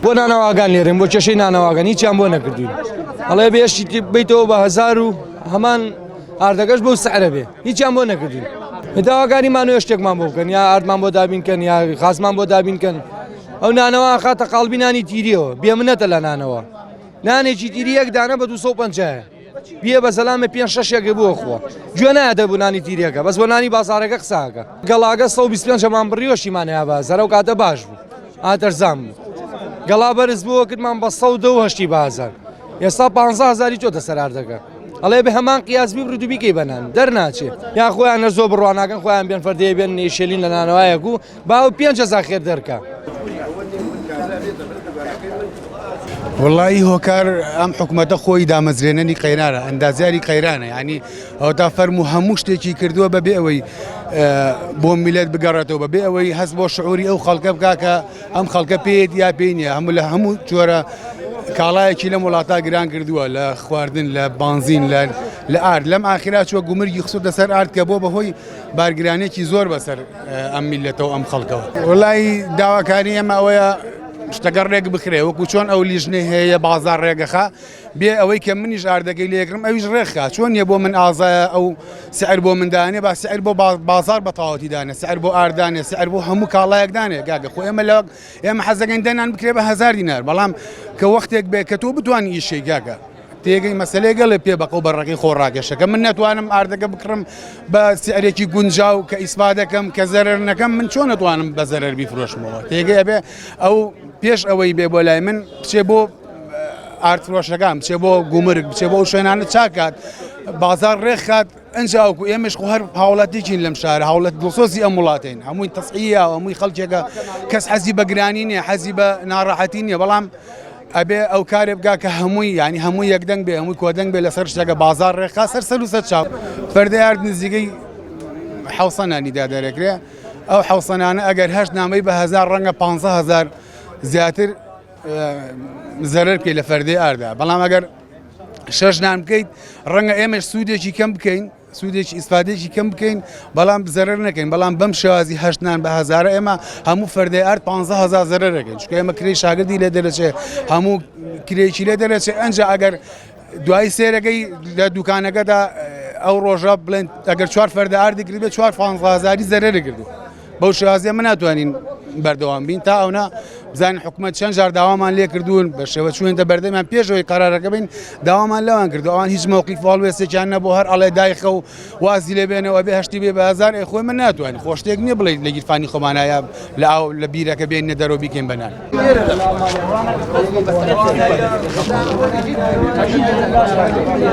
بۆ نانەواگان لێرەین بۆ کێشەی نانەواگان هیچیان بۆ نەکردوین ئەڵێ بێشی بیتەوە بە هەزار و هەمان ئاردەکەش بەو سعرە بێ هیچیان بۆ نەکردوین داواکاری مانەوە شتێکمان بۆ بکەن یا ئاردمان بۆ دابینکەن یا خازمان بۆ دابینکەن ئەو نانەوە خاتە قاڵبی نانی تیریەوە بێمنەتە لە نانەوە نانێکی تیری یەک دانە بە 250 بیە بە سەلامە پێ شەشێکە بووە خۆ گوێ نایەتە بۆ نانی تیرەکە بەس بۆ نانی بازارەکە قساکە گەڵاگە 125 مان بڕیوە شیمانەیە بازار ئەو کاتە باش بوو ئاتەرزان بوو گەڵا بەرز بووە کردمان بە 110 بازار ئێستا 15 هزاری چۆتە سەراردەکە ئەڵێ بە هەمان قیاس بیبڕیت و بیکەی بە نان دەرناچێ یا خۆیان نە زۆر بڕوا ناکەن خۆیان بێن فەردەیە بێن نیشێلین لە نانەوایەک و با ئەو 5000 خێر دەرکە. وەڵایی هۆکار ئەم حکومەتە خۆی دامەزرێنەری قەیرانە ئەندازیاری قەیرانە ینی ئەوتا فەرمو هەموو شتێکی کردووە بەبێ ئەوەی بۆ میلەت بگەڕێتەوە بەبێ ئەوەی هەست بۆ شعوری ئەو خەڵکە بکا کە ئەم خەڵکە پێیت یا پێی نییە هەموو لە هەموو جۆرە کاڵایەکی لەم وڵاتە گران کردووە لە خواردن لە بانزین لە لە ئارد لەم ئاخرا چوە گومرگی خستۆتە سەر ئارد کە بۆ بەهۆی بارگرانێکی زۆر بەسەر ئەم میلەتەوە ئەم خەڵکەوە وڵی داواکاری ئێمە ئەوەیە شتەکە ڕێک بخرێ وەکو چۆن ئەو لیژنەی هەیە بازار ڕێگەخا بێ ئەوەی کە منیش ئاردەکەی لێکرم ئەویش ڕێکخا چۆن نیە بۆ من ئازایە ئەو سعر بۆ من دانێ با سعر بۆ بازار بە تەواوەتی دانێ سعر بۆ ئاردانێ سعر بۆ هەموو کاڵایەک دانێ گاگە خۆ ئێمە لە ئێمە حەزەکەین دەنان بکرێ بە هەزار دینار بەڵام کە وەختێک بێ کە تۆ بتوانی ئیشەی گاگە تێگەی مەسلەی گەڵێ پێ بەقە و بەڕەکەی خۆ ڕاکێشەکە من ناتوانم ئاردەکە بکڕم بە سعرێکی گونجاو کە ئیسپا دەکەم کە زەرەر نەکەم من چۆن نەتوانم بە زەرەر بیفرۆشمەوە تێگەی ئەبێ ئەو پێش ئەوەی بێ بۆ لای من بچێ بۆ ئارتفرۆشەکان بچێ بۆ گومرگ بچێ بۆ شوێنانە چاکات بازار ڕێکخات ئەنجاوکو ئێمەش خۆ هەر هاوڵاتیکین لەم شارە هاوڵەت دڵسۆزی ئەم وڵاتین هەمووی تەسعیە هەمووی خەڵکێکە کەس حەزی بە گرانی نییە حەزی بە ناڕەحەتی نییە بەڵام ئەبێ ئەو کارێ بکا کە هەمووی ینی هەموو یەکدەنگ بێ هەمووی کۆدەنگ بێ لەسەر شتەکە بازار ڕێکخا سەر سەر و سەر چاو فەردەیارد نزیکەی حوسە نانی دا دەرەکرێ ئەو حوسەنانە ئەگەر هەشت نامەی بە هزار ڕەنگە 15 هزار زیاتر زەرەر بکەیت لە فەردەی ئاردا بەڵام ئەگەر شەش نان بکەیت ڕەنگە ئێمەش سوودێکی کەم بکەین سوودێکی ئیسفادێکی کەم بکەین بەڵام زەرەر نەکەین بەڵام بەم شێوازی هەشت نان بە هەزارە ئێمە هەموو فەردەی ئارد 15 هزار زەرەر دەکەین چونکە ئێمە کرێی شاگردی لێ دەرەچێ هەموو کرێکی لێ دەرەچێ ئەنجا ئەگەر دوایی سێرەکەی لە دوکانەکەدا ئەو ڕۆژە بڵێن ئەگەر چوار فەردە ئاردی کردبێ چوار 15 هزاری زەرەری کردو بەو شێوازیە من ناتوانین بەردەوام بین تا ئەونا بزانین حکومەت چەند جار داوامان لێ کردوون بە شێوە چوینتە بەردەمیان پێشەوەی قەرارەکە بین داوامان لەوان کردو ئەوان هیچ مەوقیف هەڵوێستێکیان نەبوو هەر ئەڵێ دایخە و وازی لێ بێنەوە بێ هەشتی بێ بە هەزار ئەی خۆی من ناتوانین خۆ شتێک نییە بڵێ لە گیرفانی خۆمانایە لە ئاو لە بیرەکە بێنە دەرەوە بیکەین بە نان.